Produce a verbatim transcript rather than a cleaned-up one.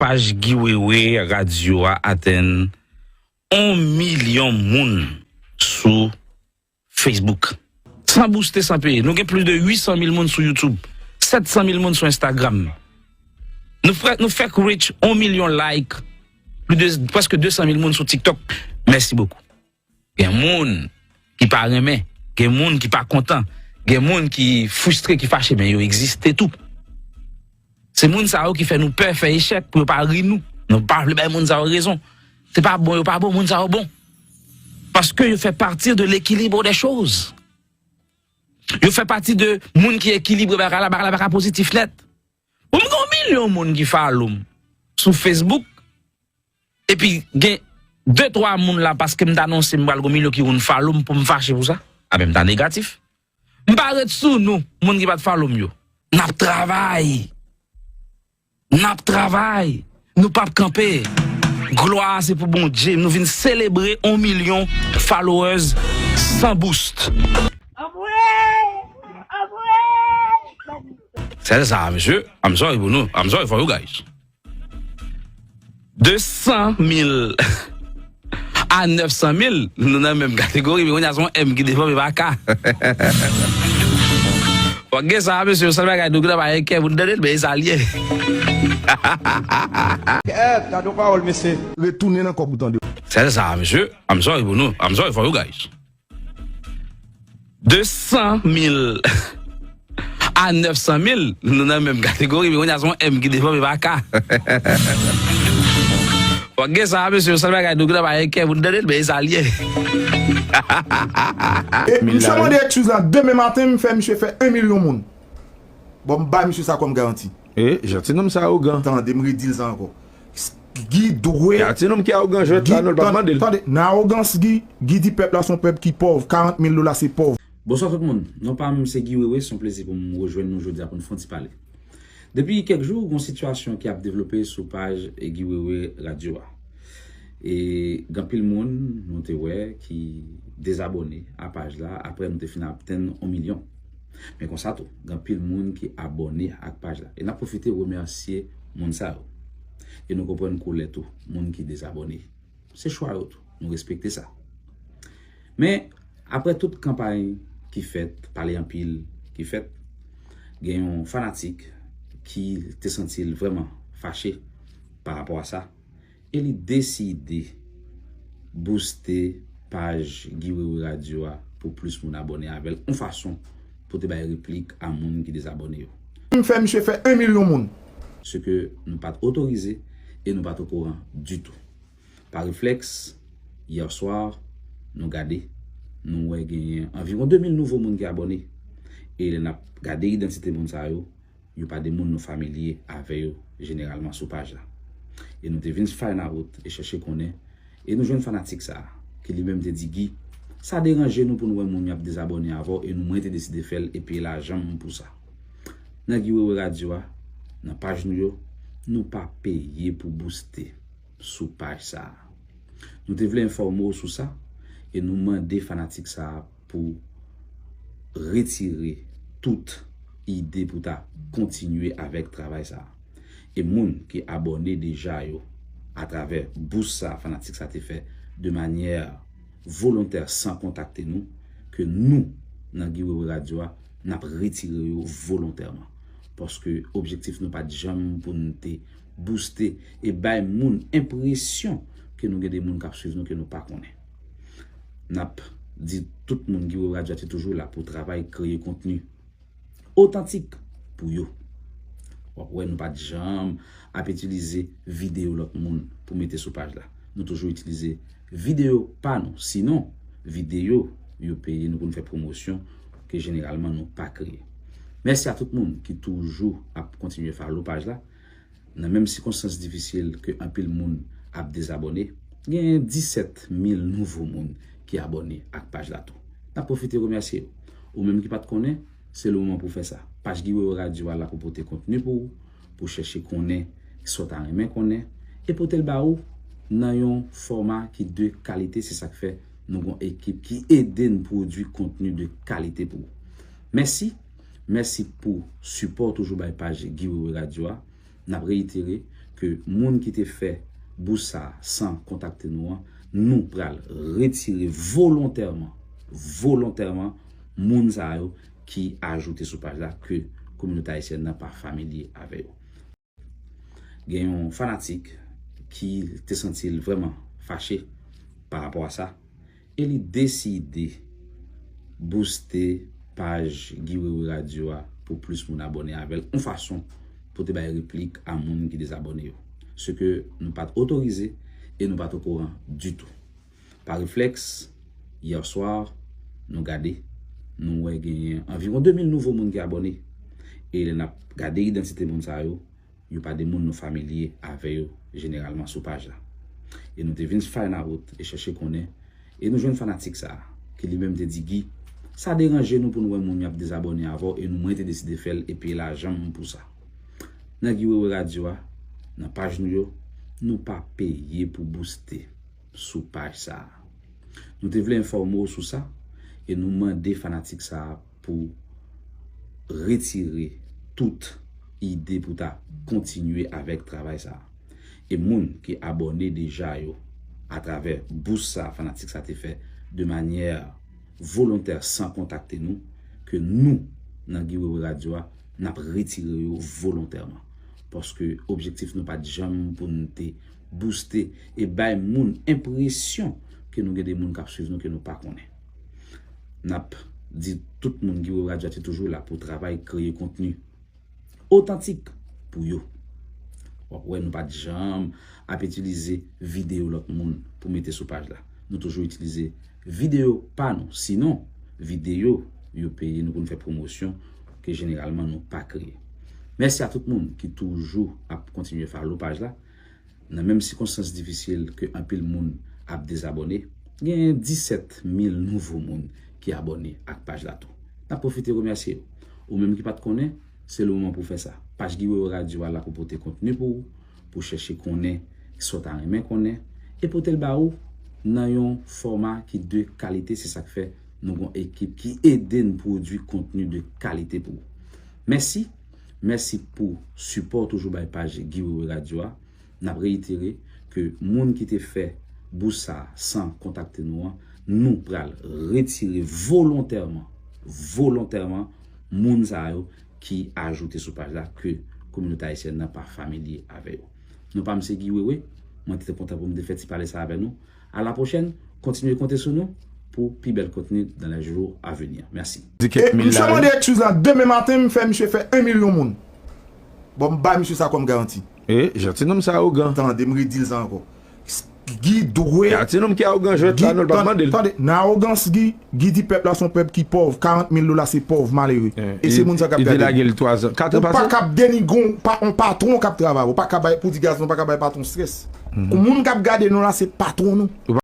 Paj Guy Wewe Radio a atenn yon milyon moun sou Facebook. San booste, san peye. Nou gen plis de uit san mil moun sou YouTube, sèt san mil moun sou Instagram. Nou fè, nou fèk reach yon milyon like, plis de, prèske de san mil moun sou TikTok. Mèsi bokou. Gen moun ki pa renmen, gen moun ki pa kontan, gen moun ki fristre, ki fache, men yo egziste tou. Se moun sa yo ki fè nou pè fè echèk pou yo pa ri nou. Nou pa vle bay moun sa yo rezon. Se pa bon, yo pa bon, moun sa yo bon. Paske yo fè pati de l'équilibre des choses. Yo fè pati de moun ki ekilibre bagay la, bagay la pa ka pozitif nèt. Bon, m gen yon milyon moun ki follow m sou Facebook, epi gen de twa moun la, paske m t anonse m pral gen yon milyon ki unfollow m pou m fache pou sa. A, men m ta negatif. M pa ret sou nou, moun ki pa t follow m yo. N ap travay. N ap travay. Nou p ap kanpe. Glwa se pou Bondye. Nou vin selebre yon milyon followers san boost. Anmwey! Anmwey! Sèl sa, mesye. I'm sorry pou nou. I'm sorry for you guys. De san mil a nèf san mil, nou nan menm kategori, men kounye a se yon M ki devan, men pa K. Fòk gen sa, mesye, sèl bagay nou gen nan pa gen kè pou n tande l, men e sa l ye. Kèt, gade yon pawòl, mesye. Retounen nan kòb ou tande. Sèl sa, mesye. I'm sorry pou nou. I'm sorry for you guys. De san mil a nèf san mil, nou nan menm kategori, men kounye a se yon M ki devan, men pa K. Fòk gen sa, mesye, sèl bagay nou gen nan pa gen kè pou n tande l, men e sa l ye. E, misye mande ekskiz la, demen maten, m fè misye fè yon milyon moun. Bon, m bay misye sa kòm garanti. E, jan ti nonm sa awogan. Tande, m redi l sa ankò. Guy dwe. Jan ti nonm ki awogan jwèt la, non, l p ap mande l. Tande, nan awogans Guy, Guy di pèp la se yon pèp ki pòv, karant mil dola se pòv. Bonswa tout moun, non pa m se Guy Wewe, se yon plezi pou m rejwenn nou jodi a pou n fè yon ti pale. Depi kèk jou, gen yon sitiyasyon ki ap devlope sou paj Guy Wewe Radio a. E gen anpil moun, nou te wè, ki dezabòne a paj la, apre nou te fin atenn yon milyon. Men konsa tou, gen anpil moun ki abòne ak paj la. E n ap pwofite remèsye moun sa yo. E nou konprann koulè tou, moun ki dezabòne. Se chwa yo tou, nou respekte sa. Men, apre tout kanpay ki fèt, pale anpil ki fèt, gen yon fanatik ki te santi l vrèman fache pa rapò a sa. E li deside booste paj Guy Wewe Radio a pou plis moun abòne avè l, yon fason pou te bay replik a moun ki dezabòne yo. M fè misye fè yon milyon moun. Se ke nou pa t otorize e nou pa t okouran ditou. Pa reflèks, yè swa, nou gade, nou wè genyen anviwon de mil nouvo moun ki abòne. E lè n ap gade idantite moun sa yo, yo pa de moun nou familye avè yo jeneralman sou paj la. E nou te vin find out e chèche konnen, e nou jwenn fanatik sa a, ki li menm te di Guy, sa deranje nou pou n wè moun y ap dezabòne avè w, e nou mwen te deside fè l e peye lajan m pou sa. Nan Guy Wewe Radio a, nan paj nou yo, nou pa peye pou booste sou paj sa a. Nou te vle enfòme w sou sa, e nou mande fanatik sa a pou retire tout ide pou ta kontinye avèk travay sa a. E moun ki abòne deja yo, atravè boost sa fanatik sa te fè de manyè volontè san kontakte nou, ke nou, nan Guy Wewe Radio a, n ap retire yo volontèman. Paske objektif nou pa t janm pou n te booste e bay moun enpresyon ke nou gen de moun k ap swiv nou ke nou pa konnen. N ap di tout moun Guy Wewe Radio a te toujou la pou travay kreye kontni otantik pou yo. W ap wè nou pa t janm ap itilize videyo lòt moun pou mete sou paj la. Nou toujou itilize videyo pa nou. Sinon, videyo yo peye nou pou n fè pwomosyon ke jeneralman nou pa kreye. Mèsi a tout moun ki toujou ap kontinye follow paj la. Nan menm sikonstans difisil ke anpil moun ap dezabòne, genyen disèt mil nouvo moun ki abòne ak paj la tou. N ap pwofite remèsye yo. Ou menm ki pa t konnen, se le moman pou w fè sa. Paj Guy Wewe Radio a la pou pote kontni pou ou, pou chèche konnen sa w ta renmen konnen, e pote l ba ou nan yon fòma ki de kalite, se sa k fè nou gen yon ekip ki ede n pwodui kontni de kalite pou ou. Mèsi, mèsi pou sipò w toujou bay paj Guy Wewe Radio a. N ap reyitere ke moun ki te fè bous sa a san kontakte nou an, nou pral retire volontèman, volontèman, moun sa yo ki ajoute sou paj la ke kominote ayisyèn nan pa familye avè yo. Gen yon fanatik ki te santi l vrèman fache pa rapò a sa, e li deside booste paj Guy Wewe Radio a pou plis moun abòne avè l, yon fason pou te bay replik a moun ki dezabòne yo. Se ke nou pa t otorize e nou pa t okouran ditou. Pa reflèks, yè swa, nou gade, nou wè genyen anviwon de mil nouvo moun ki abòne. E lè n ap gade idantite moun sa yo, yo pa de moun nou familye avè yo jeneralman sou paj la. E nou te vin find out e chèche konnen, e nou jwenn fanatik sa a, ki li menm te di Guy, sa deranje nou pou nou wè moun y ap dezabòne avè w, e nou mwen te deside fè l e peye lajan m pou sa. Nan Guy Wewe Radio a, nan paj nou yo, nou pa peye pou booste sou paj sa a. Nou te vle enfòme w sou sa, e nou mande fanatik sa a pou retire tout ide pou ta kontinye avèk travay sa a. E moun ki abòne deja yo atravè bous sa a fanatik sa te fè de manyè volontè san kontakte nou, ke nou, nan Guy Wewe Radio a, n ap retire yo volontèman. Paske objektif nou pa t janm pou n te booste e bay moun enpresyon ke nou gen de moun k ap swiv nou ke nou pa konnen. N ap di tout moun Guy Wewe Radio a te toujou la pou travay kreye kontni otantik pou yo. W ap wè nou pa t janm ap itilize videyo lòt moun pou mete sou paj la. Nou toujou itilize videyo pa nou. Sinon, videyo yo peye nou pou n fè pwomosyon ke jeneralman nou pa kreye. Mèsi a tout moun ki toujou ap kontinye follow paj la. Nan menm sikonstans difisil ke anpil moun ap dezabòne, genyen disèt mil nouvo moun ki abòne ak paj la tou. N ap pwofite remèsye yo. Ou menm ki pa t konnen, se le moman pou w fè sa. Paj Guy Wewe Radio a la pou pote kontni pou ou, pou chèche konnen sa w ta renmen konnen, e pote l ba ou nan yon fòma ki de kalite. Se sa k fè nou gon ekip ki ede n pwodui kontni de kalite pou ou. Mèsi, mèsi pou sipò w toujou bay paj Guy Wewe Radio a. N ap reyitere ke moun ki te fè bous sa a san kontakte nou an, nou pral retire volontèman, volontèman, moun sa yo ki ajoute sou paj la ke kominote ayisyèn nan pa familye avè yo. Non pa m se Guy Wewe, mwen te kontan pou m te fè ti pale sa avè nou. À la prochaine, kontinye konte sou nou pou pi bèl kontni dans les jours à venir. Mèsi. Di kèk mil la. Misye mande ekskiz la, demen maten m fè misye fè en milyon moun. Bon, m bay misye sa kòm garanti. E, jan ti nonm sa awogan. Tande, m redi l sa ankò. Guy dwe. Ya ti nonm ki awogan jwèt la, non, l pa mande l. Tande, nan awogans Guy, Guy di pèp la se yon pèp ki pòv, karant mil dola se pòv, malere. E se moun sa k ap gade. Li te lage l twa zan, kat an pase. Ou pa kab denigre yon pa, yon patwon k ap travay. Ou pa kab bay, pou di Gazman pa kab bay patwon strès. Moun k ap gade nou la se patwon nou.